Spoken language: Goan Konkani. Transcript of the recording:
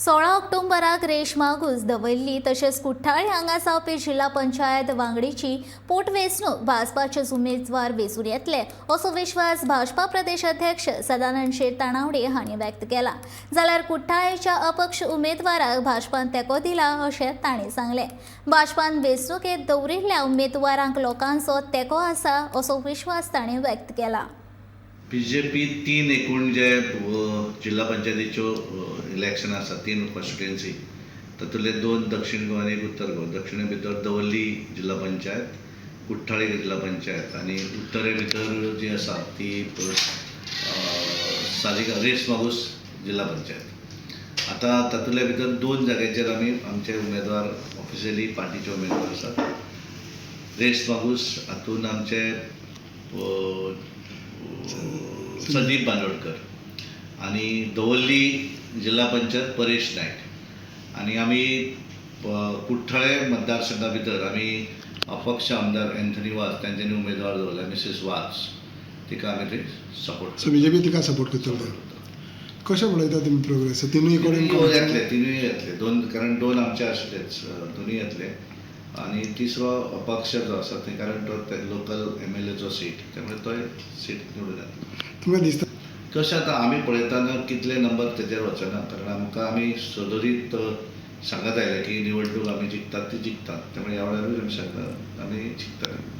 16 ऑक्टोबराक रेश मागूस दवर्ली तशेंच कुठ्ठाळी हांगा जावपी जिल्हा पंचायत वांगडीची पोटवेंचणूक भाजपाचेच उमेदवार वेंचून येतले असो विश्वास भाजपा प्रदेश अध्यक्ष सदानंद शेट तानावडे हांणी व्यक्त केला. जाल्यार कुठ्ठाळेच्या अपक्ष उमेदवाराक भाजपान तेंको दिला अशें तांणी सांगलें. भाजपान वेंचणुकेत दवरिल्ल्या उमेदवारांक लोकांचो तेंको आसा असो विश्वास तांणी व्यक्त केला. बीजेपी तीन एकूण जे जिल्हा पंचायतीच्यो इलेक्शन आसा, तीन कॉन्स्टिट्युएन्सी, तातूंतले दोन दक्षिण गोवा आनी एक उत्तर गोवा. दक्षिणे भितर दवर्ली जिल्हा पंचायत, कुठ्ठाळी जिल्हा पंचायत आनी उत्तरे भितर जी आसा ती सालिगांव रेस मागूस जिल्हा पंचायत. आतां तातूंतल्या भितर दोन जाग्यांचेर आमी आमचे उमेदवार, ऑफिशियली पार्टीचे उमेदवार आसात. रेस मागूस हातून आमचे संदीप बांदोडकर आनी दवर्ली जिल्हा पंचायत परेश नायक आनी आमी कुठ्ठाळे मतदारसंघा भितर आमी अपक्ष आमदार एन्थनी वाज तांच्यांनी उमेदवार दवरला, मिसीस वाज, तिका आमी थंय सपोर्ट. सो बीजेपी तिका सपोर्ट करतले. कशें पळयता तुमी प्रोग्रेस तिनूय कडेन? येतले, तिनूय येतले. दोन, कारण दोन आमचे आशिल्लेच, दोनूय येतले आनी तिसरो अपक्ष जो आसा थंय, कारण तो लोकल एमएलएचो सीट, त्यामुळे तोय सीट निवडून येतलो. तुमकां दिसता? कशें आतां आमी पळयतना कितले नंबर तेजेर वचना, कारण आमकां आमी सदोदीत सांगत आयले की निवडणूक आमी जिखतात ती जिखतात. त्यामुळे ह्या वेळारूय आमी सांगतात, आमी जिखतले.